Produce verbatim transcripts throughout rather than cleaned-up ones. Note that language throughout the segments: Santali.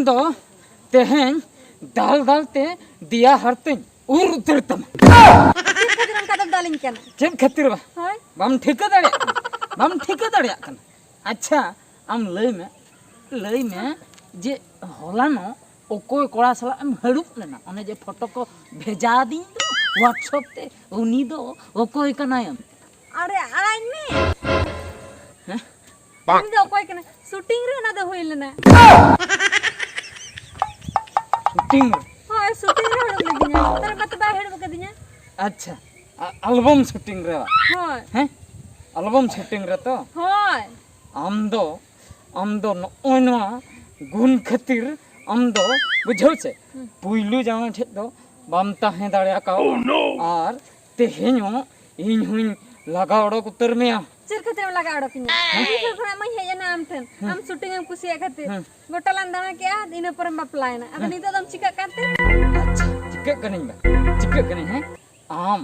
ᱫᱚ ᱛᱮᱦᱮᱧ ᱫᱟᱞ ᱫᱟᱞ ᱛᱮ ᱫᱮᱭᱟ ᱦᱟᱨᱛᱟᱧ ᱩᱨ ᱩᱛᱟᱹᱨ ᱛᱟᱢᱟ᱾ ᱪᱮᱫ ᱠᱷᱟᱹᱛᱤᱨ ᱚᱱᱠᱟ ᱫᱚᱢ ᱫᱟᱞᱤᱧ ᱠᱟᱱᱟ? ᱪᱮᱫ ᱠᱷᱟᱹᱛᱤᱨ ᱵᱟ? ᱦᱳᱭ᱾ ᱵᱟᱢ ᱴᱷᱤᱠᱟᱹ ᱫᱟᱲᱮᱭᱟᱜ ᱠᱟᱱᱟ? ᱵᱟᱢ ᱴᱷᱤᱠᱟᱹ ᱫᱟᱲᱮᱭᱟᱜ ᱠᱟᱱᱟ? ᱟᱪᱪᱷᱟ, ᱟᱢ ᱞᱟᱹᱭ ᱢᱮ, ᱞᱟᱹᱭ ᱢᱮ ᱡᱮ ᱦᱚᱞᱟᱱᱚᱜ ᱚᱠᱚᱭ ᱠᱚᱲᱟ ᱥᱟᱞᱟᱜ ᱮᱢ ᱦᱟᱹᱲᱩᱵ ᱞᱮᱱᱟ? ᱚᱱᱮ ᱡᱮ ᱯᱷᱳᱴᱳ ᱠᱚ ᱵᱷᱮᱡᱟ ᱟᱹᱫᱤᱧ ᱫᱚ WhatsApp ᱛᱮ, ᱩᱱᱤ ᱫᱚ ᱚᱠᱚᱭ ᱠᱟᱱᱟᱭ? ᱟᱨᱮ, ᱟᱲᱟᱜ ᱢᱮ᱾ ᱦᱮᱸ? ᱩᱱᱤ ᱫᱚ ᱚᱠᱚᱭ ᱠᱟᱱᱟ? ᱥᱩᱴᱤᱝ ᱨᱮ ᱚᱱᱟ ᱫᱚ ᱦᱩᱭ ᱞᱮᱱᱟ᱾ ᱥᱩᱴᱤᱝ ᱨᱮ? ᱦᱳᱭ, ᱥᱩᱴᱤᱝ ᱨᱮ ᱦᱟᱹᱲᱩᱵ ᱞᱤᱫᱤᱧᱟ᱾ ᱱᱮᱛᱟᱨ ᱢᱟᱛᱚ ᱵᱟᱭ ᱦᱟᱹᱲᱩᱵ ᱟᱠᱟᱫᱤᱧᱟ᱾ ᱟᱪᱪᱷᱟ, ᱟ-, ᱟᱞᱵᱚᱢ ᱥᱩᱴᱤᱝ ᱨᱮ ᱵᱟ? ᱦᱳᱭ᱾ ᱦᱮᱸ? ᱟᱞᱵᱚᱢ ᱥᱩᱴᱤᱝ ᱨᱮ ᱛᱚ? ᱦᱳᱭ᱾ ᱟᱢ ᱫᱚ, ᱟᱢ ᱫᱚ ᱱᱚᱜᱼᱚᱭ ᱱᱚᱣᱟ ᱜᱩᱱ ᱠᱷᱟᱹᱛᱤᱨ ᱟᱢ ᱫᱚ, ᱵᱩᱡᱷᱟᱹᱣ ᱪᱮ? ᱦᱩᱸ᱾ ᱯᱩᱭᱞᱩ ᱡᱟᱶᱟᱭ ᱴᱷᱮᱡ ᱫᱚ ᱵᱟᱢ ᱛᱟᱦᱮᱸ ᱫᱟᱲᱮ ᱟᱠᱟᱣᱟ᱾ Oh, no! ᱟᱨ ᱛᱮᱦᱮᱧ ᱦᱚᱸ ᱤᱧ ᱦᱚᱸᱧ ᱞᱟᱜᱟ ᱚᱰᱚᱠ ᱩᱛᱟᱹᱨ ᱢᱮᱭᱟ᱾ ᱪᱮᱫ ᱠᱷᱟᱹᱛᱤᱨ ᱮᱢ ᱞᱟᱜᱟ ᱚᱰᱚᱠᱤᱧᱟ? ᱦᱮᱸ? ᱟᱹᱰᱤ ᱡᱷᱟᱹᱞ ᱠᱷᱚᱱᱟᱜ ᱢᱟᱧ ᱦᱮᱡ ᱮᱱᱟ ᱟᱢ ᱴᱷᱮᱱ᱾ ᱦᱮᱸ᱾ ᱟᱢ ᱥᱩᱴᱤᱝ ᱮᱢ ᱠᱩᱥᱤᱭᱟᱜ ᱠᱷᱟᱹᱛᱤᱨ᱾ ᱦᱮᱸ᱾ ᱜᱚᱴᱟ ᱞᱟᱝ ᱫᱟᱬᱟ ᱠᱮᱜᱼᱟ, ᱤᱱᱟᱹ ᱯᱚᱨᱮᱢ ᱵᱟᱯᱞᱟᱭᱮᱱᱟ᱾ ᱟᱫᱚ ᱦᱮᱸ᱾ ᱱᱤᱛᱚᱜ ᱫᱚᱢ ᱪᱤᱠᱟᱹᱜ ᱠᱟᱱᱛᱮ? ᱟᱪᱪᱷᱟ, ᱪᱤᱠᱟᱹᱜ ᱠᱟᱹᱱᱟᱹᱧ ᱵᱟ? ᱪᱤᱠᱟᱹᱜ ᱠᱟᱹᱱᱟᱹᱧ, ᱦᱮᱸ? ᱟᱢ,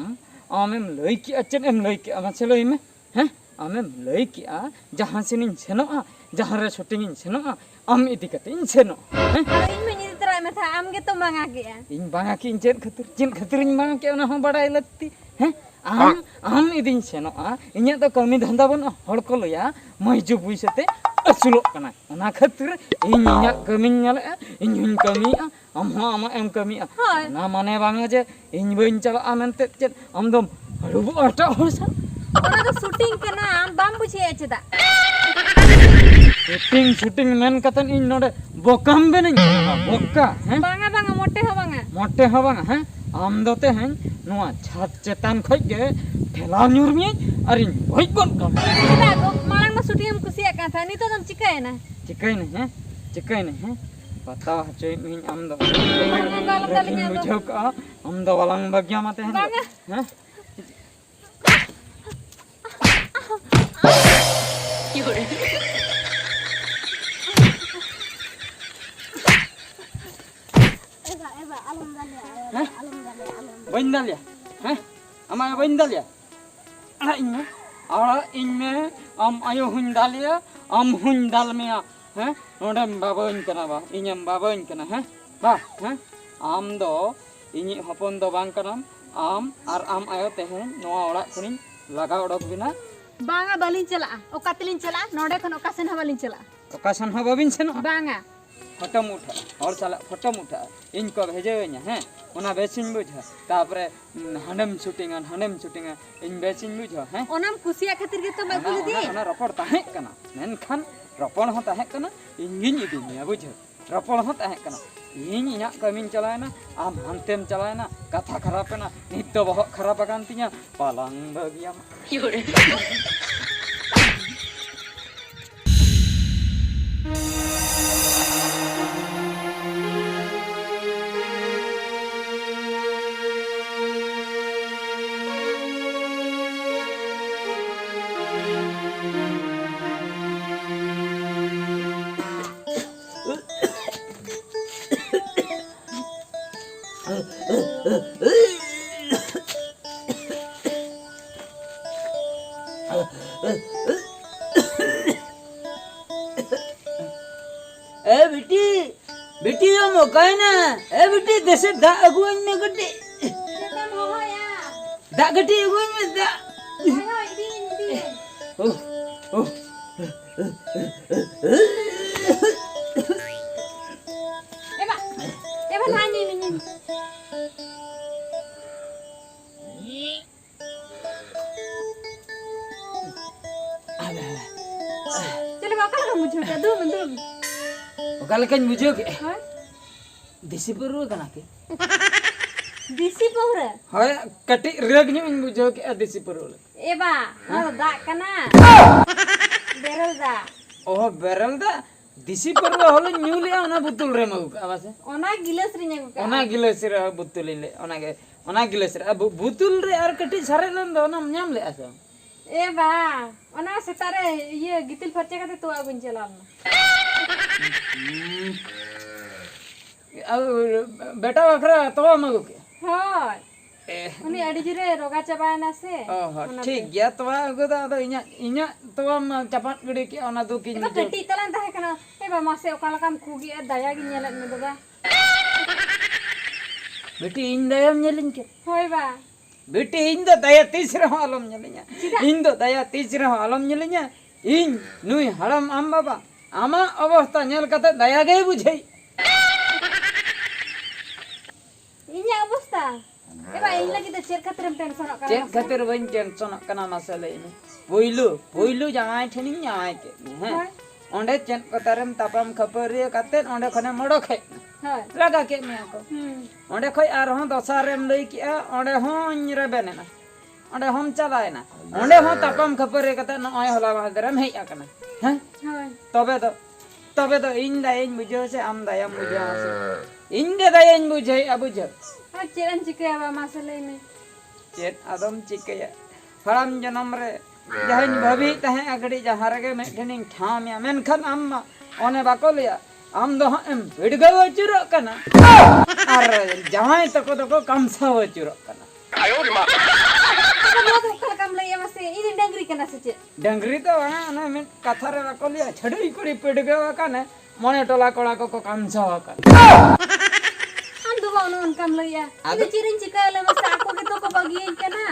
ᱟᱢᱮᱢ ᱞᱟᱹᱭ ᱠᱮᱜᱼᱟ, ᱪᱮᱫ ᱮᱢ ᱞᱟᱹᱭ ᱠᱮᱜᱼᱟ? ᱢᱟᱥᱮ ᱞᱟᱹᱭ ᱢᱮ, ᱦᱮᱸ? ᱟᱢᱮᱢ ᱞᱟᱹᱭ ᱠᱮᱜᱼᱟ, ᱡᱟᱦᱟᱸ ᱥᱮᱱᱤᱧ ᱥᱮᱱᱚᱜᱼᱟ, ᱡᱟᱦᱟᱸ ᱨᱮ ᱥᱩᱴᱤᱝ ᱤᱧ ᱥᱮᱱᱚᱜᱼᱟ, ᱟᱢ ᱤᱫᱤ ᱠᱟᱛᱮ ᱤᱧ ᱥᱮᱱᱚᱜᱼᱟ, ᱦᱮᱸ? ᱟᱫᱚ ᱤᱧ ᱢᱟᱧ ᱤᱫᱤ ᱛᱚᱨᱟᱭᱮᱫ ᱢᱮ ᱛᱟᱦᱮᱸᱫ, ᱟᱢ ᱜᱮᱛᱚᱢ ᱵᱟᱝᱟ ᱠᱮᱜᱼᱟ᱾ ᱤᱧ ᱵᱟᱝᱟ ᱠᱮᱜ ᱤᱧ ᱪᱮᱫ ᱠᱷᱟᱹᱛᱤᱨ? ᱪᱮᱫ ᱠᱷᱟᱹᱛᱤᱨᱤᱧ ᱵᱟᱝᱟ ᱠᱮᱜᱼᱟ, ᱚᱱᱟ ᱦᱚᱸ ᱵᱟᱲᱟᱭ ᱞᱟᱹᱠᱛᱤ, ᱦᱮᱸ? ᱟᱢ, ᱟᱢ ᱤᱫᱤᱧ ᱥᱮᱱᱚᱜᱼᱟ, ᱤᱧᱟᱹᱜ ᱫᱚ ᱠᱟᱹᱢᱤ ᱫᱷᱟᱱᱫᱟ ᱵᱟᱹᱱᱩᱜᱼᱟ, ᱦᱚᱲ ᱠᱚ ᱞᱟᱹᱭᱟ, "ᱢᱟᱹᱭᱡᱩ ᱯᱩᱭᱥᱟᱹ ᱛᱮ ᱟᱹᱥᱩᱞᱚᱜ ᱠᱟᱱᱟᱭ", ᱚᱱᱟ ᱠᱷᱟᱹᱛᱤᱨ ᱤᱧ ᱤᱧᱟᱹᱜ ᱠᱟᱹᱢᱤᱧ ᱧᱮᱞᱮᱜᱼᱟ, ᱤᱧ ᱦᱚᱸᱧ ᱠᱟᱹᱢᱤᱭᱮᱜᱼᱟ, ᱟᱢ ᱦᱚᱸ ᱟᱢᱟᱜ ᱮᱢ ᱠᱟᱹᱢᱤᱭᱮᱜᱼᱟ᱾ ᱦᱳᱭ᱾ ᱚᱱᱟ ᱢᱟᱱᱮ ᱵᱟᱝᱟ ᱡᱮ ᱤᱧ ᱵᱟᱹᱧ ᱪᱟᱞᱟᱜᱼᱟ ᱢᱮᱱᱛᱮ ᱪᱮᱫ ᱟᱢ ᱫᱚᱢ ᱦᱟᱹᱲᱩᱵᱚᱜᱼᱟ ᱮᱴᱟᱜ ᱦᱚᱲ ᱥᱟᱶ? ᱚᱱᱟ ᱫᱚ ᱥᱩᱴᱤᱝ ᱠᱟᱱᱟ, ᱟᱢ ᱵᱟᱢ ᱵᱩᱡᱷᱟᱹᱣᱮᱫᱼᱟ ᱪᱮᱫᱟᱜ? ᱥᱩᱴᱤᱝ, ᱥᱩᱴᱤᱝ ᱢᱮᱱ ᱠᱟᱛᱮ ᱤᱧ ᱱᱚᱰᱮ ᱵᱚᱠᱟᱢ ᱵᱮᱱᱟᱹᱧ ᱠᱟᱱᱟ, ᱵᱚᱠᱟ, ᱦᱮᱸ? ᱵᱟᱝᱟ, ᱵᱟᱝᱟ, ᱢᱚᱴᱮ ᱦᱚᱸ ᱵᱟᱝᱟ᱾ ᱢᱚᱴᱮ ᱦᱚᱸ ᱵᱟᱝᱟ, ᱦᱮᱸ? ᱟᱢ ᱫᱚ ᱛᱮᱦᱮᱧ ᱱᱚᱣᱟ ᱪᱷᱟᱫᱽ ᱪᱮᱛᱟᱱ ᱠᱷᱚᱡ ᱜᱮ ᱴᱷᱮᱞᱟᱣ ᱧᱩᱨ ᱢᱤᱭᱟᱹᱧ ᱟᱨᱤᱧ ᱜᱚᱡ ᱜᱚᱫ ᱠᱟᱢᱟ᱾ ᱪᱮᱫᱟᱜ ᱜᱚ? ᱢᱟᱲᱟᱝ ᱢᱟ ᱥᱩᱴᱤᱝ ᱮᱢ ᱠᱩᱥᱤᱭᱟᱜ ᱠᱟᱱ ᱛᱟᱦᱮᱸᱫ, ᱱᱤᱛᱚᱜ ᱫᱚᱢ ᱪᱤᱠᱟᱹᱭᱮᱱᱟ? ᱪᱤᱠᱟᱹᱭᱮᱱᱟᱹᱧ, ᱦᱮᱸ? ᱪᱤᱠᱟᱹᱭᱮᱱᱟᱹᱧ, ᱦᱮᱸ? ᱵᱟᱛᱟᱣ ᱦᱚᱪᱚᱭᱮᱫ ᱢᱤᱭᱟᱹᱧ ᱟᱢ ᱫᱚ᱾ ᱵᱟᱝᱟ, ᱵᱟᱝᱟ, ᱨᱟᱹᱜᱤᱧ ᱵᱟᱝᱟ᱾ ᱵᱩᱡᱷᱟᱹᱣ ᱠᱟᱜᱼᱟ, ᱟᱢ ᱫᱚ ᱵᱟᱞᱟᱝ ᱵᱟᱹᱜᱤᱭᱟᱢᱟ ᱛᱮᱦᱮᱧ ᱫᱚ᱾ ᱵᱟᱝᱟ᱾ ᱦᱮᱸ? ᱮᱵᱟ, ᱮᱵᱟ, ᱟᱞᱚᱢ ᱫᱟᱞᱮᱭᱟ, ᱮᱵᱟ, ᱦᱮᱸ? ᱟᱞᱚᱢ ᱫᱟᱞᱮᱭᱟ, ᱟᱞᱚᱢ ᱫᱟᱞᱮᱭᱟ᱾ ᱵᱟᱹᱧ ᱫᱟᱞᱮᱭᱟ, ᱦᱮᱸ? ᱟᱢ ᱟᱭᱳ ᱵᱟᱹᱧ ᱫᱟᱞᱮᱭᱟ? ᱟᱲᱟᱜ ᱤᱧ ᱢᱮ, ᱟᱲᱟᱜ ᱤᱧ ᱢᱮ, ᱟᱢ ᱟᱭᱳ ᱦᱚᱸᱧ ᱫᱟᱞᱮᱭᱟ, ᱟᱢ ᱦᱚᱸᱧ ᱫᱟᱞ ᱢᱮᱭᱟ᱾ ᱦᱮᱸ? ᱱᱚᱰᱮᱢ ᱵᱟᱵᱟᱧ ᱠᱟᱱᱟ ᱵᱟ, ᱤᱧᱮᱢ ᱵᱟᱵᱟᱧ ᱠᱟᱱᱟ, ᱦᱮᱸ? ᱵᱟ, ᱦᱮᱸ? ᱟᱢ ᱫᱚ ᱤᱧᱤᱡ ᱦᱚᱯᱚᱱ ᱫᱚ ᱵᱟᱝ ᱠᱟᱱᱟᱢ᱾ ᱟᱢ ᱟᱨ ᱟᱢ ᱟᱭᱳ ᱛᱮᱦᱮᱧ ᱱᱚᱣᱟ ᱚᱲᱟᱜ ᱠᱷᱚᱱᱤᱧ ᱞᱟᱜᱟ ᱚᱰᱚᱠ ᱵᱤᱱᱟ᱾ ᱵᱟᱝᱟ, ᱵᱟᱹᱞᱤᱧ ᱪᱟᱞᱟᱜᱼᱟ᱾ ᱚᱠᱟ ᱛᱮᱞᱤᱧ ᱪᱟᱞᱟᱜᱼᱟ? ᱱᱚᱰᱮ ᱠᱷᱚᱱ ᱚᱠᱟ ᱥᱮᱱ ᱦᱚᱸ ᱵᱟᱹᱞᱤᱧ ᱪᱟᱞᱟᱜᱼᱟ᱾ ᱚᱠᱟ ᱥᱮᱱ ᱦᱚᱸ ᱵᱟᱹᱵᱤᱱ ᱥᱮᱱᱚᱜᱼᱟ? ᱵᱟᱝᱟ᱾ ᱯᱷᱳᱴᱳᱢ ᱩᱴᱷᱟᱹᱜᱼᱟ, ᱦᱚᱲ ᱥᱟᱞᱟᱜ ᱯᱷᱳᱴᱳᱢ ᱩᱴᱷᱟᱹᱜᱼᱟ, ᱤᱧ ᱠᱚ ᱵᱷᱮᱡᱟᱣᱟᱹᱧᱟ, ᱦᱮᱸ? ᱚᱱᱟ ᱵᱮᱥᱤᱧ ᱵᱩᱡᱷᱟᱹᱣᱟ᱾ ᱛᱟᱯᱚᱨᱮ, ᱩᱸ, ᱦᱟᱸᱰᱮᱢ ᱥᱩᱴᱤᱝᱟ, ᱱᱟᱸᱰᱮᱢ ᱥᱩᱴᱤᱝᱟ, ᱤᱧ ᱵᱮᱥᱤᱧ ᱵᱩᱡᱷᱟᱹᱣᱟ, ᱦᱮᱸ? ᱚᱱᱟᱢ ᱠᱩᱥᱤᱭᱟᱜ ᱠᱷᱟᱹᱛᱤᱨ ᱜᱮᱛᱚ ᱵᱟᱹᱧ ᱚᱱᱟ, ᱠᱩᱞᱤ ᱚᱱᱟ, ᱫᱤᱧ᱾ ᱚᱱᱟ ᱨᱚᱯᱚᱲ ᱛᱟᱦᱮᱸ ᱠᱟᱱᱟ, ᱢᱮᱱᱠᱷᱟᱱ ᱨᱚᱯᱚᱲ ᱦᱚᱸ ᱛᱟᱦᱮᱸ ᱠᱟᱱᱟ, ᱤᱧ ᱜᱤᱧ ᱤᱫᱤ ᱢᱮᱭᱟ, ᱵᱩᱡᱷᱟᱹᱣ? ᱨᱚᱯᱚᱲ ᱦᱚᱸ ᱛᱟᱦᱮᱸ ᱠᱟᱱᱟ, ᱤᱧ ᱤᱧᱟᱹᱜ ᱠᱟᱹᱢᱤᱧ ᱪᱟᱞᱟᱣᱮᱱᱟ, ᱟᱢ ᱦᱟᱱᱛᱮᱢ ᱪᱟᱞᱟᱣᱮᱱᱟ, ᱠᱟᱛᱷᱟ ᱠᱷᱟᱨᱟᱯ ᱮᱱᱟ, ᱱᱤᱛ ᱫᱚ ᱵᱚᱦᱚᱜ ᱠᱷᱟᱨᱟᱯ ᱟᱠᱟᱱ ᱛᱤᱧᱟ, ᱵᱟᱞᱟᱝ ᱵᱟᱹᱜᱤᱭᱟᱢᱟ᱾ ᱮ ᱵᱤᱴᱤ, ᱵᱤᱴᱤ ᱫᱚᱢ ᱚᱠᱟᱭᱮᱱᱟ? ᱮ ᱵᱤᱴᱤ, ᱫᱮᱥᱮ ᱫᱟᱜ ᱟᱹᱜᱩᱣᱟᱹᱧ ᱢᱮ ᱠᱟᱹᱴᱤᱡ᱾ ᱪᱮᱫ ᱮᱢ ᱦᱚᱦᱚᱭᱟ? ᱫᱟᱜ ᱠᱟᱹᱴᱤᱡ ᱟᱹᱜᱩᱣᱟᱹᱧ ᱢᱮ, ᱫᱟᱜ᱾ ᱦᱳᱭ, ᱦᱳᱭ, ᱤᱫᱤᱭᱟᱹᱧ, ᱤᱫᱤᱭᱟᱹᱧ᱾ ᱳᱦ, ᱳᱦ᱾ ᱮ ᱵᱟ, ᱮ ᱵᱟ, ᱱᱚᱣᱟ ᱧᱩᱭ ᱢᱮ, ᱧᱩᱭ ᱢᱮ᱾ ᱪᱮᱫ ᱞᱮᱠᱟ, ᱚᱠᱟ ᱞᱮᱠᱟᱢ ᱵᱩᱡᱷᱟᱹᱣ ᱠᱮᱫᱟ? ᱫᱩᱞ ᱢᱮ, ᱫᱩᱞ ᱢᱮ᱾ ᱚᱠᱟ ᱞᱮᱠᱟᱧ ᱵᱩᱡᱷᱟᱹᱣ ᱠᱮᱫᱼᱟ? ᱦᱳᱭ᱾ ᱫᱮᱥᱤ ᱯᱟᱹᱨᱣᱟᱹ ᱠᱟᱱᱟ ᱠᱤ? ᱫᱮᱥᱤ ᱯᱟᱹᱣᱨᱟᱹ? ᱦᱳᱭ, ᱠᱟᱹᱴᱤᱡ ᱨᱟᱹᱜᱽ ᱧᱚᱜ ᱤᱧ ᱵᱩᱡᱷᱟᱹᱣ ᱠᱮᱫᱼᱟ ᱫᱮᱥᱤ ᱯᱟᱹᱨᱣᱟᱹ ᱞᱮᱠᱟ᱾ ᱮ ᱵᱟ, ᱱᱚᱣᱟ ᱫᱚ ᱫᱟᱜ ᱠᱟᱱᱟ᱾ ᱵᱮᱨᱮᱞ ᱫᱟᱜ᱾ ᱚᱦᱚ, ᱵᱮᱨᱮᱞ ᱫᱟᱜ? ᱫᱮᱥᱤ ᱯᱟᱹᱨᱣᱟᱹ ᱦᱚᱞᱚᱧ ᱧᱩ ᱞᱮᱜᱼᱟ, ᱚᱱᱟ ᱵᱳᱛᱚᱞ ᱨᱮᱢ ᱟᱹᱜᱩ ᱠᱟᱜᱼᱟ, ᱵᱟᱥᱮ? ᱚᱱᱟ ᱜᱤᱞᱟᱹᱥ ᱨᱤᱧ ᱟᱹᱜᱩ ᱠᱟᱜᱼᱟ᱾ ᱚᱱᱟ ᱜᱤᱞᱟᱹᱥ ᱨᱮ ᱵᱳᱛᱚᱞ ᱤᱧ ᱞᱟᱹᱭ, ᱚᱱᱟᱜᱮ, ᱚᱱᱟ ᱜᱤᱞᱟᱹᱥ ᱨᱮ᱾ ᱟᱵᱚ ᱵᱳᱛᱚᱞ ᱨᱮ ᱟᱨ ᱠᱟᱹᱴᱤᱡ ᱥᱟᱨᱮᱡ ᱞᱮᱱ ᱫᱚ, ᱚᱱᱟᱢ ᱧᱟᱢ ᱞᱮᱜᱼᱟ ᱥᱮ ᱵᱟᱝ? ᱮ ᱵᱟ, ᱚᱱᱟ ᱥᱮᱛᱟᱜ ᱨᱮ ᱤᱭᱟᱹ ᱜᱤᱛᱤᱞ ᱯᱷᱟᱨᱪᱟ ᱠᱟᱛᱮ ᱛᱚᱣᱟ ᱟᱹᱜᱩᱧ ᱪᱟᱞᱟᱣ ᱞᱮᱱᱟ᱾ ᱦᱩᱸ᱾ ᱟᱨ ᱵᱮᱴᱟ ᱵᱟᱠᱷᱨᱟ ᱛᱚᱣᱟᱢ ᱟᱹᱜᱩ ᱠᱮᱜᱼᱟ? ᱦᱳᱭ᱾ ᱩᱱᱤ ᱟᱹᱰᱤ ᱡᱳᱨᱮ ᱨᱳᱜᱟ ᱪᱟᱵᱟᱭᱮᱱᱟ ᱥᱮ᱾ ᱚ ᱦᱚᱸ, ᱚᱱᱟᱛᱮ᱾ ᱴᱷᱤᱠ ᱜᱮᱭᱟ, ᱛᱚᱣᱟ ᱟᱹᱜᱩ ᱫᱚ ᱟᱫᱚ ᱤᱧᱟᱹᱜ, ᱤᱧᱟᱹᱜ ᱛᱚᱣᱟᱢ ᱪᱟᱯᱟᱫ ᱜᱤᱰᱤ ᱠᱮᱜᱼᱟ, ᱚᱱᱟ ᱫᱩᱠᱤᱧ ᱮ ᱵᱟ, ᱵᱩᱡᱷᱟᱹᱣ᱾ ᱠᱟᱹᱴᱤᱡ ᱛᱟᱞᱟᱝ ᱛᱟᱦᱮᱸ ᱠᱟᱱᱟ᱾ ᱮ ᱵᱟ, ᱢᱟᱥᱮ ᱚᱠᱟ ᱞᱮᱠᱟᱢ ᱠᱷᱩᱜᱮᱜᱼᱟ, ᱫᱟᱭᱟ ᱜᱤᱧ ᱧᱮᱞᱮᱫ ᱢᱮ ᱫᱟᱫᱟ᱾ ᱵᱤᱴᱤ, ᱤᱧ ᱫᱟᱭᱟᱢ ᱧᱮᱞᱤᱧ ᱠᱟᱱᱟ? ᱦᱳᱭ ᱵᱟ᱾ ᱵᱤᱴᱤ, ᱤᱧ ᱫᱚ ᱫᱟᱭᱟ ᱛᱤᱥ ᱨᱮᱦᱚᱸ ᱟᱞᱚᱢ ᱧᱮᱞᱤᱧᱟ᱾ ᱪᱮᱫᱟᱜ? ᱤᱧ ᱫᱚ ᱫᱟᱭᱟ ᱛᱤᱥ ᱨᱮᱦᱚᱸ ᱟᱞᱚᱢ ᱧᱮᱞᱤᱧᱟ᱾ ᱤᱧ ᱱᱩᱭ ᱦᱟᱲᱟᱢ ᱟᱢ ᱵᱟᱵᱟ, ᱟᱢᱟᱜ ᱚᱵᱚᱥᱛᱟ ᱧᱮᱞ ᱠᱟᱛᱮ ᱫᱟᱭᱟ ᱜᱮᱭ ᱵᱩᱡᱷᱟᱹᱣ᱾ ᱤᱧᱟᱹᱜ ᱚᱵᱚᱥᱛᱟ? ᱮ ᱵᱟ, ᱤᱧ ᱞᱟᱹᱜᱤᱫ ᱫᱚ ᱪᱮᱫ ᱠᱷᱟᱹᱛᱤᱨᱮᱢ ᱴᱮᱱᱥᱚᱱᱚᱜ ᱠᱟᱱᱟ ᱪᱮᱫ ᱢᱟᱥᱮ? ᱠᱷᱟᱹᱛᱤᱨ ᱵᱟᱹᱧ ᱴᱮᱱᱥᱚᱱᱚᱜ ᱠᱟᱱᱟ ᱢᱟᱥᱮ ᱞᱟᱹᱭ ᱢᱮ? ᱯᱩᱭᱞᱩ, ᱯᱩᱭᱞᱩ ᱡᱟᱶᱟᱭ ᱴᱷᱮᱱᱤᱧ ᱡᱟᱶᱟᱭ ᱠᱮᱫ ᱢᱮ, ᱦᱮᱸ? ᱦᱳᱭ᱾ ᱚᱸᱰᱮ ᱪᱮᱫ ᱠᱚᱛᱟᱨᱮᱢ ᱛᱟᱯᱟᱢ ᱠᱷᱟᱹᱯᱟᱹᱨᱤ ᱠᱟᱛᱮᱫ ᱚᱸᱰᱮ ᱠᱷᱚᱱᱮᱢ ᱚᱰᱚᱠ ᱦᱮᱡ ᱮᱱᱟ᱾ ᱦᱳᱭ᱾ ᱞᱟᱜᱟ ᱠᱮᱫ ᱢᱮᱭᱟ ᱠᱚ᱾ ᱦᱩᱸ᱾ ᱚᱸᱰᱮ ᱠᱷᱚᱡ ᱟᱨᱦᱚᱸ ᱫᱚᱥᱟᱨᱮᱢ ᱞᱟᱹᱭ ᱠᱮᱜᱼᱟ, ᱚᱸᱰᱮ ᱦᱚᱸᱧ ᱨᱮᱵᱮᱱ ᱮᱱᱟ᱾ ᱚᱸᱰᱮ ᱦᱚᱸᱢ ᱪᱟᱞᱟᱣ ᱮᱱᱟ᱾ ᱚᱸᱰᱮ ᱦᱚᱸ ᱛᱟᱯᱟᱢ ᱠᱷᱟᱹᱯᱟᱹᱨᱤ ᱠᱟᱛᱮᱫ ᱱᱚᱜᱼᱚᱭ ᱦᱚᱞᱟ ᱢᱟᱦᱫᱮᱨᱮᱢ ᱦᱮᱡ ᱟᱠᱟᱱᱟ᱾ ᱦᱮᱸ? ᱦᱳᱭ᱾ ᱛᱚᱵᱮ ᱫᱚ, ᱛᱚᱵᱮ ᱫᱚ ᱤᱧ ᱫᱟᱭᱟᱧ ᱵᱩᱡᱷᱟᱹᱣᱟ ᱥᱮ ᱟᱢ ᱫᱟᱭᱟᱢ ᱵᱩᱡᱷᱟᱹᱣᱟ ᱥᱮ? ᱤᱧ ᱜᱮ ᱫᱟᱭᱟᱧ ᱵᱩᱡᱷᱟᱹᱣᱮᱫᱼᱟ, ᱵᱩᱡᱷᱟᱹᱣ᱾ ᱟᱨ ᱪᱮᱫ ᱮᱢ ᱪᱤᱠᱟᱹᱭᱟ ᱵᱟ, ᱢᱟᱥᱮ ᱞᱟᱹᱭ ᱢᱮ? ᱪᱮᱫ ᱟᱫᱚᱢ ᱪᱤᱠᱟᱹᱭᱟ? ᱦᱟᱲᱟᱢ ᱡᱚᱱᱚᱢ ᱨᱮ ᱡᱟᱦᱟᱸᱧ ᱵᱷᱟᱹᱵᱤᱭᱮᱫ ᱛᱟᱦᱮᱸᱫ, ᱟ, ᱠᱟᱹᱴᱤᱡ ᱡᱟᱦᱟᱸ ᱨᱮᱜᱮ ᱢᱤᱫ ᱴᱷᱮᱱᱤᱧ ᱴᱷᱟᱶ ᱢᱮᱭᱟ, ᱢᱮᱱᱠᱷᱟᱱ ᱟᱢ ᱢᱟ ᱚᱱᱮ ᱵᱟᱠᱚ ᱞᱟᱹᱭᱟ, ᱟᱢ ᱫᱚ ᱦᱟᱸᱜ ᱮᱢ ᱵᱷᱤᱰᱜᱟᱹᱣ ᱟᱹᱪᱩᱨᱚᱜ ᱠᱟᱱᱟ ᱟᱨ ᱡᱟᱶᱟᱭ ᱛᱟᱠᱚ ᱫᱚᱠᱚ ᱠᱟᱢᱥᱟᱣ ᱟᱹᱪᱩᱨᱚᱜ ᱠᱟᱱᱟ᱾ ᱟᱫᱚ ᱱᱚᱣᱟ ᱫᱚ ᱚᱠᱟ ᱞᱮᱠᱟᱢ ᱞᱟᱹᱭᱮᱜᱼᱟ ᱢᱟᱥᱮ? ᱤᱧ ᱫᱚ ᱰᱟᱹᱝᱨᱤ ᱠᱟᱱᱟ ᱥᱮ ᱪᱮᱫ? ᱰᱟᱹᱝᱨᱤ ᱫᱚ ᱵᱟᱝᱟ, ᱚᱱᱮ ᱢᱤᱫ ᱠᱟᱛᱷᱟ ᱨᱮ ᱵᱟᱠᱚ ᱞᱟᱹᱭᱟ, ᱪᱷᱟᱹᱰᱣᱤ ᱠᱩᱲᱤ ᱯᱤᱰᱜᱟᱹᱣ ᱟᱠᱟᱱᱮ, ᱢᱚᱬᱮ ᱴᱚᱞᱟ ᱠᱚᱲᱟ ᱠᱚᱠᱚ ᱠᱟᱢᱥᱟᱣ ᱟᱠᱟᱱ᱾ ᱟᱢ ᱫᱚ ᱵᱟ ᱚᱱᱮ ᱚᱱᱠᱟᱢ ᱞᱟᱹᱭᱮᱜᱼᱟ᱾ ᱤᱧ ᱟᱫᱚ? ᱫᱚ ᱪᱮᱫ ᱤᱧ ᱪᱤᱠᱟᱹᱭᱟ ᱞᱟᱹᱭ ᱢᱮᱥᱮ? ᱟᱠᱚ ᱜᱮᱛᱚ ᱠᱚ ᱵᱟᱹᱜᱤᱭᱟᱹᱧ ᱠᱟᱱᱟ᱾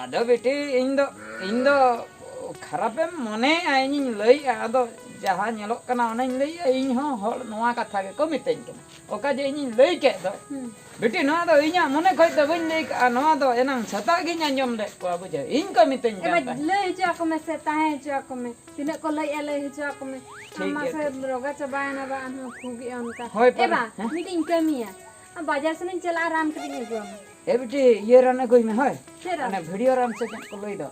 ᱟᱫᱚ ᱵᱤᱴᱤ, ᱤᱧ ᱫᱚ, ᱤᱧ ᱫᱚ ᱠᱷᱟᱨᱟᱯᱮᱢ ᱢᱚᱱᱮᱭᱟ, ᱤᱧᱤᱧ ᱞᱟᱹᱭᱮᱜᱼᱟ, ᱟᱫᱚ ᱡᱟᱦᱟᱸ ᱧᱮᱞᱚᱜ ᱠᱟᱱᱟ ᱚᱱᱟᱧ ᱞᱟᱹᱭᱮᱜᱼᱟ, ᱤᱧ ᱦᱚᱸ ᱦᱚᱲ ᱱᱚᱣᱟ ᱠᱟᱛᱷᱟ ᱜᱮᱠᱚ ᱢᱤᱛᱟᱹᱧ ᱠᱟᱱᱟ᱾ ᱚᱠᱟ ᱡᱮ ᱤᱧᱤᱧ ᱞᱟᱹᱭ ᱠᱮᱫ ᱫᱚ, ᱦᱩᱸ᱾ ᱵᱤᱴᱤ, ᱱᱚᱣᱟ ᱫᱚ ᱤᱧᱟᱜ ᱢᱚᱱᱮ ᱠᱷᱚᱡ ᱫᱚ ᱵᱟᱹᱧ ᱞᱟᱹᱭ ᱠᱟᱜᱼᱟ, ᱱᱚᱣᱟ ᱫᱚ ᱮᱱᱟᱝ ᱥᱮᱛᱟᱜ ᱜᱤᱧ ᱟᱸᱡᱚᱢ ᱞᱮᱫ ᱠᱚᱣᱟ, ᱵᱩᱡᱷᱟᱹᱣ, ᱤᱧ ᱠᱚ ᱢᱤᱛᱟᱹᱧ ᱠᱟᱱ ᱮᱵᱟᱨ ᱛᱟᱦᱮᱸᱫ᱾ ᱞᱟᱹᱭ ᱦᱚᱪᱚ ᱟᱠᱚ ᱢᱮᱥᱮ, ᱛᱟᱦᱮᱸ ᱦᱚᱪᱚ ᱟᱠᱚ ᱢᱮ, ᱛᱤᱱᱟᱹᱜ ᱠᱚ ᱞᱟᱹᱭᱮᱜᱼᱟ, ᱞᱟᱹᱭ ᱦᱚᱪᱚ ᱟᱠᱚ ᱢᱮ᱾ ᱴᱷᱤᱠ ᱟᱢ ᱜᱮᱭᱟ, ᱢᱟᱥᱮ ᱴᱷᱤᱠ᱾ ᱨᱳᱜᱟ ᱪᱟᱵᱟᱭᱮᱱᱟ ᱵᱟ, ᱟᱨᱦᱚᱸ ᱠᱷᱩᱜᱮᱜᱼᱟ ᱚᱱᱠᱟ᱾ ᱦᱳᱭ, ᱮ ᱯᱟᱞᱮ, ᱵᱟ, ᱦᱮᱸ? ᱢᱤᱫᱴᱤᱡ ᱤᱧ ᱠᱟᱹᱢᱤᱭᱟ, ᱟᱢ ᱵᱟᱡᱟᱨ ᱥᱮᱱᱤᱧ ᱪᱟᱞᱟᱜᱼᱟ, ᱨᱟᱱ ᱠᱟᱹᱴᱤᱡ ᱤᱧ ᱟᱹᱜᱩᱣᱟᱢᱟ᱾ ᱮ ᱵᱤᱴᱤ, ᱤᱭᱟᱹ ᱨᱟᱱ ᱟᱹᱜᱩᱭ ᱢᱮ, ᱦᱳᱭ᱾ ᱪᱮᱫ ᱨᱟᱱ? ᱚᱱᱮ ᱵᱷᱤᱰᱤᱭᱳ ᱨᱟᱱ ᱥᱮ ᱪᱮᱫ ᱠᱚ ᱞᱟᱹᱭ ᱫᱚ᱾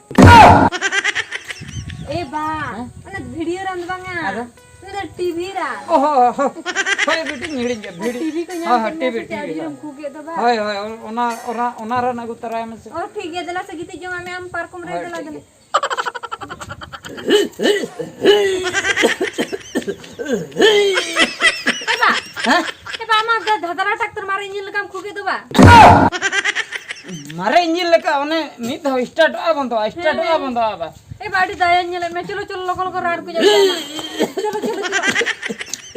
ᱮ ᱵᱟ, ᱦᱮᱸ? ᱚᱱᱟ ᱵᱷᱤᱰᱤᱭᱳ ᱨᱟᱱ ᱫᱚ ᱵᱟᱝᱟ᱾ ᱟᱫᱚ? ᱚᱱᱟ ᱫᱚ ᱴᱤᱵᱷᱤ ᱨᱟᱱ᱾ ᱚ ᱦᱚ, ᱦᱚ, ᱦᱳᱭ ᱵᱤᱴᱤ, ᱦᱤᱲᱤᱧ ᱠᱮᱫ, ᱚᱱᱟ ᱵᱷᱤᱰᱤ-, ᱴᱤᱵᱷᱤ ᱠᱚ ᱧᱟᱢ ᱦᱳᱭ, ᱦᱳᱭ, ᱠᱮᱫ ᱢᱮᱭᱟ ᱴᱤᱵᱷᱤ, ᱥᱮ ᱪᱮᱫ? ᱴᱤᱵᱷᱤ ᱟᱹᱰᱤ ᱨᱟᱱ᱾ ᱡᱳᱨᱮᱢ ᱠᱷᱩᱜ ᱠᱮᱫ ᱫᱚ ᱵᱟ? ᱦᱳᱭ, ᱦᱳᱭ, ᱚᱱᱟ, ᱚᱱᱟ, ᱚᱱᱟ ᱨᱟᱱ ᱟᱹᱜᱩ ᱛᱚᱨᱟᱭ ᱢᱮᱥᱮ᱾ ᱚ, ᱴᱷᱤᱠ ᱜᱮᱭᱟ, ᱫᱮᱞᱟ ᱥᱮ ᱜᱤᱛᱤᱡ ᱡᱚᱝᱟᱜ ᱢᱮ, ᱟᱢ ᱯᱟᱨᱠᱚᱢ ᱨᱮ ᱦᱳᱭ, ᱫᱮᱞᱟ, ᱴᱷᱤᱠ ᱫᱮᱞᱟ᱾ ᱜᱮᱭᱟ᱾ ᱮ ᱵᱟ, ᱦᱮᱸ? ᱮ ᱵᱟ, ᱟᱢᱟᱜ ᱫᱷᱟ-, ᱫᱷᱟᱫᱨᱟ ᱴᱟᱠᱛᱟᱨ ᱢᱟᱨᱮ ᱤᱧ ᱞᱮᱠᱟᱢ ᱠᱷᱩᱜ ᱮᱫ ᱫᱚ ᱵᱟ? ᱢᱟᱨᱮ ᱤᱧᱡᱤᱱ ᱞᱮᱠᱟ ᱚᱱᱮ ᱢᱤᱫ ᱫᱷᱟᱣ ᱥᱴᱟᱨᱴᱚᱜᱼᱟ ᱵᱚᱱᱫᱚᱜᱼᱟ, ᱥᱴᱟᱨᱴᱚᱜᱼᱟ ᱵᱚᱱᱫᱚᱜᱼᱟ ᱟᱵᱟᱨ᱾ ᱮ ᱵᱟ, ᱟᱹᱰᱤ ᱫᱟᱭᱟᱧ ᱧᱮᱞᱮᱫ ᱢᱮ᱾ ᱪᱚᱞᱚ, ᱪᱚᱞᱚ, ᱞᱚᱜᱚᱱ, ᱞᱚᱜᱚᱱ ᱨᱟᱱ ᱠᱚ ᱧᱟᱢ ᱠᱟᱜᱼᱟ᱾ ᱪᱚᱞᱚ, ᱪᱚᱞᱚ, ᱪᱚᱞᱚ᱾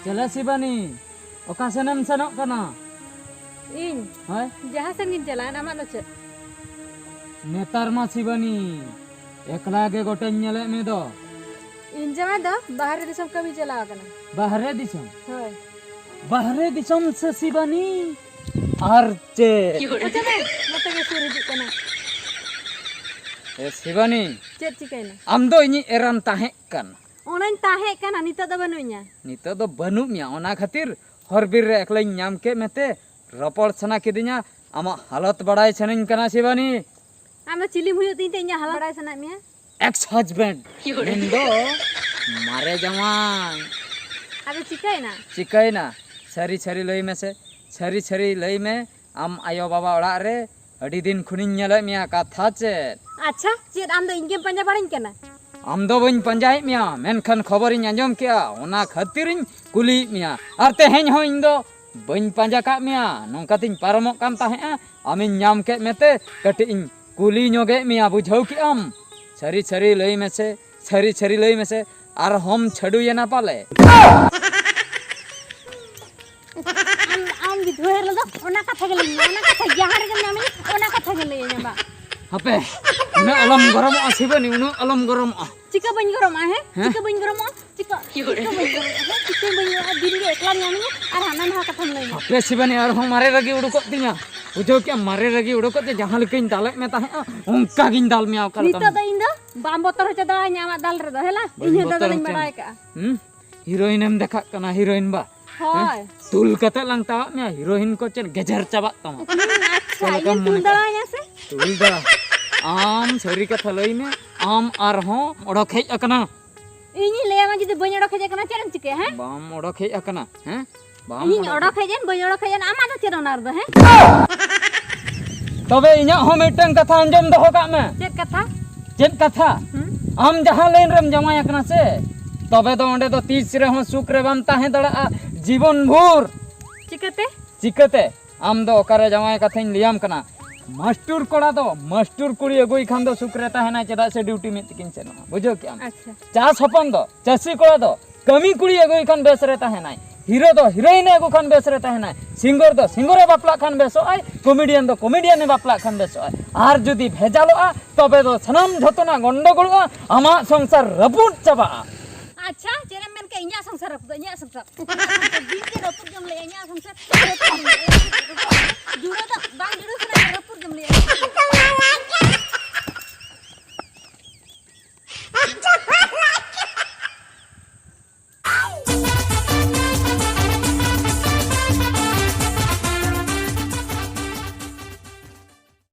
ᱪᱮᱞᱮ ᱥᱤᱵᱟᱱᱤ, ᱚᱠᱟ ᱥᱮᱱᱮᱢ ᱥᱮᱱᱚᱜ ᱠᱟᱱᱟ? ᱤᱧ? ᱦᱳᱭ᱾ ᱡᱟᱦᱟᱸ ᱥᱮᱱ ᱜᱤᱧ ᱪᱟᱞᱟᱜᱼᱟ, ᱟᱢᱟᱜ ᱫᱚ ᱪᱮᱫ? ᱱᱮᱛᱟᱨ ᱢᱟ ᱥᱤᱵᱟᱱᱤ, ᱮᱠᱞᱟ ᱜᱮ ᱜᱚᱴᱟᱧ ᱧᱮᱞᱮᱫ ᱢᱮ ᱫᱚ᱾ ᱤᱧ ᱡᱟᱶᱟᱭ ᱫᱚ ᱵᱟᱦᱨᱮ ᱫᱤᱥᱚᱢ ᱠᱟᱹᱢᱤ ᱪᱟᱞᱟᱣ ᱟᱠᱟᱱᱟ᱾ ᱵᱟᱦᱨᱮ ᱫᱤᱥᱚᱢ? ᱦᱳᱭ᱾ ᱵᱟᱦᱨᱮ ᱫᱤᱥᱚᱢ ᱥᱮ ᱥᱤᱵᱟᱱᱤ? ᱟᱨ ᱪᱮᱫ? ᱚᱪᱚᱜ ᱢᱮ, ᱱᱚᱛᱮ ᱜᱮ ᱥᱩᱨ ᱦᱤᱡᱩᱜ ᱠᱟᱱᱟ᱾ ᱮ ᱥᱤᱵᱟᱱᱤ, ᱪᱮᱫ ᱪᱤᱠᱟᱹᱭᱮᱱᱟ? ᱟᱢ ᱫᱚ ᱤᱧᱤᱡ ᱮᱨᱟᱢ ᱛᱟᱦᱮᱸ ᱠᱟᱱ᱾ ᱚᱱᱟᱧ ᱛᱟᱦᱮᱸ ᱠᱟᱱᱟ, ᱱᱤᱛᱚᱜ ᱫᱚ ᱵᱟᱹᱱᱩᱧᱟ᱾ ᱱᱤᱛᱚᱜ ᱫᱚ ᱵᱟᱹᱱᱩᱜ ᱢᱮᱭᱟ, ᱚᱱᱟ ᱠᱷᱟᱹᱛᱤᱨ ᱦᱚᱨ ᱵᱤᱨ ᱨᱮ ᱮᱠᱞᱟᱧ ᱧᱟᱢ ᱠᱮᱫ ᱢᱮᱛᱮ ᱨᱚᱯᱚᱲ ᱥᱟᱱᱟ ᱠᱤᱫᱤᱧᱟ, ᱟᱢᱟᱜ ᱦᱟᱞᱚᱛ ᱵᱟᱲᱟᱭ ᱥᱟᱱᱟᱧ ᱠᱟᱱᱟ ᱥᱤᱵᱟᱱᱤ᱾ ᱟᱢ ᱫᱚ ᱪᱤᱞᱤᱢ ᱦᱩᱭᱩᱜ ᱛᱤᱧ ᱛᱮ ᱤᱧᱟᱹᱜ ᱦᱟᱞᱚᱛ ᱵᱟᱲᱟᱭ ᱥᱟᱱᱟᱭᱮᱫ ᱢᱮᱭᱟ? ᱮᱠᱥ ᱦᱟᱡᱵᱮᱱᱰ, ᱢᱮᱱᱫᱚ ᱢᱟᱨᱮ ᱡᱟᱶᱟᱭ᱾ ᱟᱫᱚ ᱪᱤᱠᱟᱹᱭᱮᱱᱟ? ᱪᱤᱠᱟᱹᱭᱮᱱᱟ? ᱥᱟᱹᱨᱤ ᱥᱟᱹᱨᱤ ᱞᱟᱹᱭ ᱢᱮᱥᱮ, ᱥᱟᱹᱨᱤ ᱥᱟᱹᱨᱤ ᱞᱟᱹᱭ ᱢᱮ, ᱟᱢ ᱟᱭᱳ ᱵᱟᱵᱟ ᱚᱲᱟᱜ ᱨᱮ ᱟᱹᱰᱤ ᱫᱤᱱ ᱠᱷᱚᱱᱤᱧ ᱧᱮᱞᱮᱫ ᱢᱮᱭᱟ, ᱠᱟᱛᱷᱟ ᱪᱮᱫ? ᱟᱪᱪᱷᱟ, ᱪᱮᱫ ᱟᱢ ᱫᱚ ᱤᱧ ᱜᱮᱢ ᱯᱟᱸᱡᱟ ᱵᱟᱲᱟᱧ ᱠᱟᱱᱟ? ᱟᱢ ᱫᱚ ᱵᱟᱹᱧ ᱯᱟᱸᱡᱟᱭᱮᱫ ᱢᱮᱭᱟ, ᱢᱮᱱᱠᱷᱟᱱ ᱠᱷᱚᱵᱚᱨᱤᱧ ᱟᱸᱡᱚᱢ ᱠᱮᱜᱼᱟ, ᱚᱱᱟ ᱠᱷᱟᱹᱛᱤᱨᱤᱧ ᱠᱩᱞᱤᱭᱮᱫ ᱢᱮᱭᱟ᱾ ᱟᱨ ᱛᱮᱦᱮᱧ ᱦᱚᱸ ᱤᱧ ᱫᱚ ᱵᱟᱹᱧ ᱯᱟᱸᱡᱟ ᱠᱟᱜ ᱢᱮᱭᱟ, ᱱᱚᱝᱠᱟ ᱛᱤᱧ ᱯᱟᱨᱚᱢᱚᱜ ᱠᱟᱱ ᱛᱟᱦᱮᱸᱜᱼᱟ, ᱟᱢᱤᱧ ᱧᱟᱢ ᱠᱮᱫ ᱢᱮᱛᱮ ᱠᱟᱹᱴᱤᱡ ᱤᱧ ᱠᱩᱞᱤ ᱧᱚᱜᱮᱫ ᱢᱮᱭᱟ, ᱵᱩᱡᱷᱟᱹᱣ ᱠᱮᱜᱼᱟᱢ? ᱥᱟᱹᱨᱤ ᱥᱟᱹᱨᱤ ᱞᱟᱹᱭ ᱢᱮᱥᱮ, ᱥᱟᱹᱨᱤ ᱥᱟᱹᱨᱤ ᱞᱟᱹᱭ ᱢᱮᱥᱮ, ᱟᱨᱦᱚᱸᱢ ᱪᱷᱟᱹᱰᱩᱭᱮᱱᱟ ᱯᱟᱞᱮ? ᱟᱢ, ᱟᱢ ᱵᱤᱫᱷᱣᱟᱹ ᱦᱤᱞᱳᱜ ᱫᱚ ᱚᱱᱟ ᱠᱟᱛᱷᱟ ᱜᱮ ᱞᱟᱹᱭ ᱢᱮ, ᱚᱱᱟ ᱠᱟᱛᱷᱟ, ᱡᱟᱦᱟᱸ ᱨᱮᱜᱮᱢ ᱧᱟᱢᱤᱧᱟ, ᱚᱱᱟ ᱠᱟᱛᱷᱟ ᱜᱮ ᱞᱟᱹᱭᱟᱹᱧᱟ ᱵᱟ᱾ ᱦᱟᱯᱮ, ᱩᱱᱟᱹᱜ ᱟᱞᱚᱢ ᱜᱚᱨᱚᱢᱚᱜᱼᱟ ᱥᱤᱵᱟᱹᱱᱤ, ᱩᱱᱟᱹᱜ ᱟᱞᱚᱢ ᱜᱚᱨᱚᱢᱚᱜᱼᱟ᱾ ᱪᱤᱠᱟᱹ ᱵᱟᱹᱧ ᱜᱚᱨᱚᱢᱚᱜᱼᱟ, ᱦᱮᱸ? ᱦᱮᱸ? ᱪᱤᱠᱟᱹ ᱵᱟᱹᱧ ᱜᱚᱨᱚᱢᱚᱜᱼᱟ? ᱪᱤᱠᱟᱹ, ᱪᱤᱠᱟᱹ ᱵᱟᱹᱧ ᱜᱚᱨᱚᱢᱚᱜᱼᱟ, ᱦᱮᱸ? ᱪᱤᱠᱟᱹ ᱵᱟᱹᱧ ᱜᱚᱨᱚᱢᱚᱜᱼᱟ? ᱫᱤᱱ ᱜᱮ ᱮᱠᱞᱟᱢ ᱧᱟᱢᱤᱧᱟ ᱟᱨ ᱦᱟᱱᱟ ᱱᱟᱣᱟ ᱠᱟᱛᱷᱟᱢ ᱞᱟᱹᱭᱟ᱾ ᱦᱟᱯᱮ ᱥᱤᱵᱟᱹᱱᱤ, ᱟᱨᱦᱚᱸ ᱢᱟᱨᱮ ᱨᱟᱹᱜᱤ ᱩᱰᱩᱠᱚᱜ ᱛᱤᱧᱟ᱾ ᱵᱩᱡᱷᱟᱹᱣ ᱠᱮᱜᱼᱟᱢ, ᱢᱟᱨᱮ ᱨᱟᱹᱜᱤ ᱩᱰᱩᱠᱚᱜ ᱛᱮ ᱡᱟᱦᱟᱸ ᱞᱮᱠᱟᱧ ᱫᱟᱞᱮᱫ ᱢᱮ ᱛᱟᱦᱮᱸᱫᱼᱟ, ᱚᱱᱠᱟ ᱜᱤᱧ ᱫᱟᱞ ᱢᱮᱭᱟ ᱚᱠᱟ ᱞᱮᱠᱟᱢ ᱱᱤᱛᱚᱜ ᱫᱚ ᱤᱧ ᱫᱚ ᱵᱟᱢ ᱵᱚᱛᱚᱨ ᱦᱚᱪᱚ ᱫᱟᱲᱮᱭᱟᱹᱧᱟ ᱟᱢᱟᱜ ᱫᱟᱞ ᱨᱮᱫᱚ, ᱦᱮᱞᱟ? ᱵᱟᱹᱧ ᱤᱧ ᱦᱚᱸ ᱵᱚᱛᱚᱨ ᱫᱟᱫᱟ ᱫᱚᱧ ᱦᱚᱪᱚ ᱵᱟᱲᱟᱭ ᱢᱮᱭᱟ᱾ ᱠᱟᱜᱼᱟ᱾ ᱦᱩᱸ? ᱦᱤᱨᱳᱭᱤᱱ ᱮᱢ ᱫᱮᱠᱷᱟᱜ ᱠᱟᱱᱟ, ᱦᱤᱨᱳᱭᱤᱱ ᱵᱟ? ᱦᱳᱭ᱾ ᱦᱮᱸ? ᱛᱩᱞ ᱠᱟᱛᱮ ᱞᱟᱝ ᱛᱟᱣᱟᱜ ᱢᱮᱭᱟ, ᱦᱤᱨᱳᱭᱤᱱ ᱠᱚ ᱪᱮᱫ ᱜᱮᱡᱮᱨ ᱪᱟᱵᱟᱜ ᱛᱟᱢᱟ᱾ ᱦᱩᱸ, ᱟᱪᱪᱷᱟ, ᱪᱮᱫ ᱞᱮᱠᱟᱢ ᱤᱧᱮᱢ ᱛᱩᱞ ᱢᱚᱱᱮ ᱠᱟᱜᱼᱟ? ᱫᱟᱲᱮᱭᱟᱹᱧᱟ ᱥᱮ? ᱛᱩᱞ ᱫᱟ᱾ ᱟᱢ ᱥᱟᱹᱨᱤ ᱠᱟᱛᱷᱟ ᱞᱟᱹᱭ ᱢᱮ, ᱟᱢ ᱟᱨᱦᱚᱸ ᱚᱰᱚᱠ ᱦᱮᱡ ᱟᱠᱟᱱᱟ᱾ ᱤᱧᱤᱧ ᱞᱟᱹᱭᱟᱢᱟ, ᱡᱩᱫᱤ ᱵᱟᱹᱧ ᱚᱰᱚᱠ ᱦᱮᱡ ᱟᱠᱟᱱᱟ, ᱪᱮᱫ ᱮᱢ ᱪᱤᱠᱟᱹᱭᱟ, ᱦᱮᱸ? ᱵᱟᱢ ᱚᱰᱚᱠ ᱦᱮᱡ ᱟᱠᱟᱱᱟ, ᱦᱮᱸ? ᱵᱟᱢ ᱤᱧᱤᱧ ᱚᱰᱚᱠ ᱚᱰᱚᱠ ᱦᱮᱡ ᱮᱱ, ᱵᱟᱹᱧ ᱚᱰᱚᱠ ᱦᱮᱡ ᱮᱱ, ᱟᱢᱟᱜ ᱫᱚ ᱪᱮᱫ ᱚᱱᱟ ᱨᱮᱫᱚ, ᱦᱮᱸ? ᱛᱚᱵᱮ ᱤᱧᱟᱹᱜ ᱦᱚᱸ ᱢᱤᱫᱴᱟᱝ ᱠᱟᱛᱷᱟ ᱟᱸᱡᱚᱢ ᱫᱚᱦᱚ ᱠᱟᱜ ᱢᱮ᱾ ᱪᱮᱫ ᱠᱟᱛᱷᱟ? ᱪᱮᱫ ᱠᱟᱛᱷᱟ? ᱦᱩᱸ? ᱟᱢ ᱡᱟᱦᱟᱸ ᱞᱟᱭᱤᱱ ᱨᱮᱢ ᱡᱟᱶᱟᱭ ᱟᱠᱟᱱᱟ ᱥᱮ, ᱛᱚᱵᱮ ᱫᱚ ᱚᱸᱰᱮ ᱫᱚ ᱛᱤᱥ ᱨᱮᱦᱚᱸ ᱥᱩᱠ ᱨᱮ ᱵᱟᱢ ᱛᱟᱦᱮᱸ ᱫᱟᱲᱮᱭᱟᱜᱼᱟ ᱡᱤᱵᱚᱱ ᱵᱷᱳᱨ᱾ ᱪᱤᱠᱟᱹᱛᱮ? ᱪᱤᱠᱟᱹᱛᱮ? ᱟᱢ ᱫᱚ ᱚᱠᱟᱨᱮ ᱡᱟᱶᱟᱭ ᱠᱟᱛᱷᱟᱧ ᱞᱟᱹᱭᱟᱢ ᱠᱟᱱᱟ᱾ ᱢᱟᱥᱴᱩᱨ ᱠᱚᱲᱟ ᱫᱚ ᱢᱟᱥᱴᱩᱨ ᱠᱩᱲᱤ ᱟᱹᱜᱩᱭ ᱠᱷᱟᱱ ᱫᱚ ᱥᱩᱠ ᱨᱮ ᱛᱟᱦᱮᱱᱟᱭ, ᱪᱮᱫᱟᱜ ᱥᱮ ᱰᱤᱭᱩᱴᱤ ᱢᱤᱫ ᱛᱮᱠᱤᱱ ᱥᱮᱱᱚᱜᱼᱟ᱾ ᱵᱩᱡᱷᱟᱹᱣ ᱠᱮᱜᱼᱟᱢ? ᱟᱪᱪᱷᱟ᱾ ᱪᱟᱥ ᱦᱚᱯᱚᱱ ᱫᱚ, ᱪᱟᱹᱥᱤ ᱠᱚᱲᱟ ᱫᱚ ᱠᱟᱹᱢᱤ ᱠᱩᱲᱤ ᱟᱹᱜᱩᱭ ᱠᱷᱟᱱ ᱵᱮᱥ ᱨᱮ ᱛᱟᱦᱮᱱᱟᱭ, ᱦᱤᱨᱳ ᱫᱚ ᱦᱤᱨᱳᱭᱤᱱ ᱮ ᱟᱹᱜᱩ ᱠᱷᱟᱱ ᱵᱮᱥ ᱨᱮ ᱛᱟᱦᱮᱱᱟᱭ, ᱥᱤᱝᱜᱚᱨ ᱫᱚ ᱥᱤᱝᱜᱚᱨ ᱮ ᱵᱟᱯᱞᱟᱜ ᱠᱷᱟᱱ ᱵᱮᱥᱚᱜ ᱟᱭ, ᱠᱚᱢᱮᱰᱤᱭᱟᱱ ᱫᱚ ᱠᱚᱢᱮᱰᱤᱭᱟᱱ ᱮ ᱵᱟᱯᱞᱟᱜ ᱠᱷᱟᱱ ᱵᱮᱥᱚᱜ ᱟᱭ᱾ ᱟᱨ ᱡᱩᱫᱤ ᱵᱷᱮᱡᱟᱞᱚᱜᱼᱟ, ᱛᱚᱵᱮ ᱫᱚ ᱥᱟᱱᱟᱢ ᱡᱷᱚᱛᱚᱱᱟᱜ ᱜᱚᱱᱰᱚᱜᱳᱞᱚᱜᱼᱟ, ᱟᱢᱟᱜ ᱥᱚᱝᱥᱟᱨ ᱨᱟᱹᱯᱩᱫ ᱪᱟᱵᱟᱜᱼᱟ᱾ ᱟᱪᱪᱷᱟ, ᱪᱮᱫ ᱮᱢ ᱢᱮᱱ ᱠᱮᱫ? ᱤᱧᱟᱹᱜ ᱥᱚᱝᱥᱟᱨ ᱨᱟᱹᱯᱩᱫᱚᱜ, ᱤᱧᱟᱹᱜ ᱥᱚᱝᱥᱟᱨ, ᱤᱧᱟᱹᱜ ᱥᱚᱝᱥᱟᱨ ᱫᱤᱱ ᱜᱮ ᱨᱟᱹᱯᱩᱫ ᱜᱮᱢ ᱞᱟᱹᱭᱟ, ᱤᱧᱟᱹᱜ ᱥᱚᱝᱥᱟᱨ ᱨᱟᱹᱯᱩᱫ ᱜᱮᱢ ᱞᱟᱹᱭᱟ᱾ ᱡᱩᱲᱟᱹ ᱫᱚ ᱵᱟᱝ